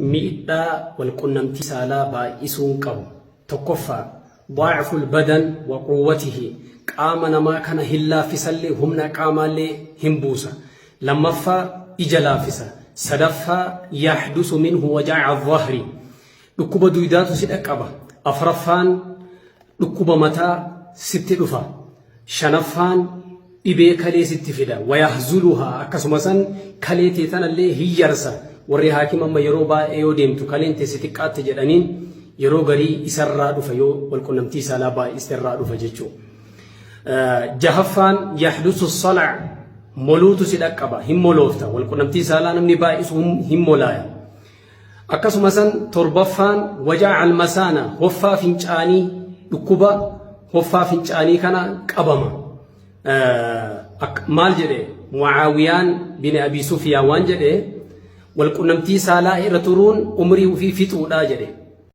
Miidhaa walqunnamtii saalaa baay'isuun qabu. Tokkoffaa, Da'ful badan wa quwwatihi, qaama namaa kana hin laaffisallee humna qaamaallee hin buusa. Lammaffaa, ija laaffisa. Sadaffaa, yahdusu minhu waja'a dhahri, dhukkuba duydaatu si dhaqqaba. Afraffaan, dhukkuba mataa sitti dhufa. Shanaffaan, dhibee kalee sitti fida. Wayahzuluhaa, akkasuma san kalee tee tanallee hin yarsa. Warri haakima amma yeroo baay'ee yoo deemtu kaleen tee si xiqqaatte jedhaniin yeroo garii isarraa dhufa yoo walqunnamtii saalaa baay'iste irraa dhufa jechuudha. Jahaffaan, yahdusu salac, moluutu si dhaqqaba, hin moloofta. Walqunnamtii saalaa namni baay'isu hin molaaya. Akkasuma san torbaffaan, waja'a almasaana, hoffaa fincaanii, dhukkuba hoffaa fincaanii kana qabama. Maal jedhe Mucaawiyaan bin Abi Sufiyaan waan jedhe, walqunnamtii saalaa irra turuun umrii ofii fixuudha jedhe.